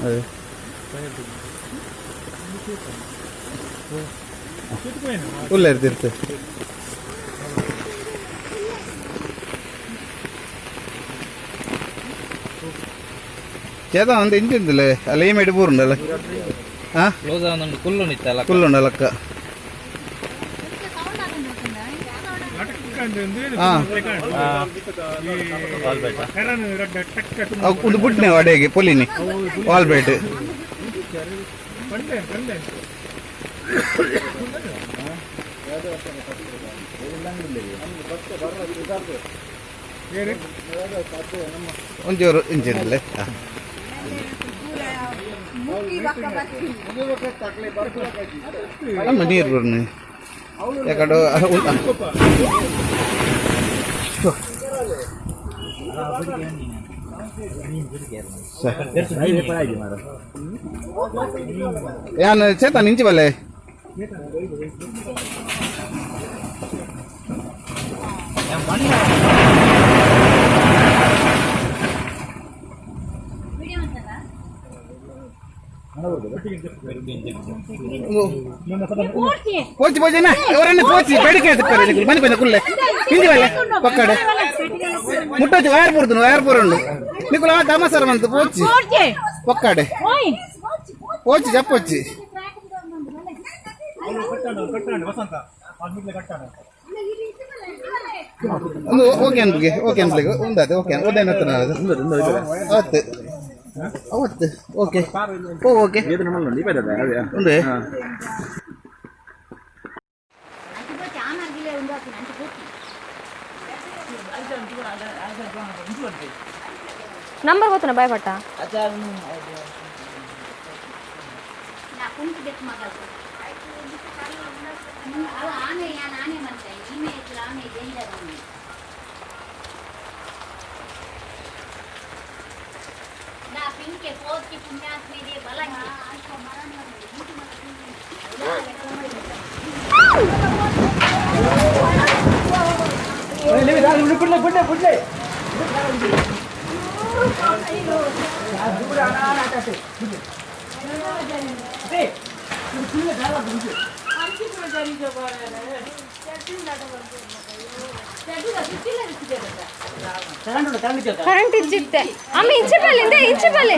ಅದೇ ಉಲ್ಲ ಇರ್ತಿರ್ತು. ചേട്ടാ ಒಂದು ಇಂಚಿಂದಿಲ್ಲ ಅಲ್ಲ, ಈ ಮೇಡಿ ಪೂರುಂಡಲ್ಲ? ಹಾಂ. ಕ್ಲೋಸ್ ಆವೊಂದು ಕುಲ್ಲುಂಡಿತ್ತಲ್ಲ. ಕುಲ್ಲುಂಡ ಲಕ್ಕ. ಹಾಂ, ಒಂದು ಬುಡ್ನೆ ಅಡೆಗೆ ಪೊಲಿನಿ ವಾಲ್ಪೇಟ್. ಒಂಚೂರು ಇಂಚಿಂದಲೇ. ನಮ್ಮ ನೀರು ಬರ್ನಿ ಯಾಕಂದ್ರೆ. ಯಾನ್ ಚೇತನ್ ಇಂಚಿ ಬಲ್ಲೆ. ಪೋಚಿ ಪೋಚಿನ ಅವರನ್ನೇ ಪೋಚಿ ಬೇಡಿಕೆ ಎತ್ತುತ್ತಾರೆ. ಬನ್ನಿ ಬನ್ನಿ, ಕುಲ್ಲೆ ಹಿಂದಿ ಬಲ್ಲೆ ಪಕ್ಕಡೆ ಮುಟ್ಟೋಚಿ. ವೈರ್ ಪೂರ್ದು ವೈರ್ ಪೂರುಂಡು ನಿಕುಲು. ಆ ತಮಸರ ಮಂತು ಪೋಚಿ ಪಕ್ಕಡೆ ಪೋಚಿ ಜಪ್ಪೊಚ್ಚಿ. ಒಂದು ಓಕೆ ಅನ್ಲಿಕ್ಕೆ, ಓಕೆ ಅನ್ಲಿಕ್ಕೆ ಒಂದಾಯ್ತು. ಓಕೆ, ಒಂದೇನು ಅವತ್ತು ಅವತ್ತು. ಓಕೆ, ಓ ಓಕೆ. ಒಂದು. ನಂಬರ್ ಗೊತ್ತನ ಬಾಯ್ ಪಟ್ಟ. ಕರೆಂಟ್ ಇಜ್ಜಿತ್ತೆ ಅಮ್ಮ. ಇಂಚೆ ಬಲ್ಲೆ, ಇಂಚೆ ಬಲ್ಲೆ.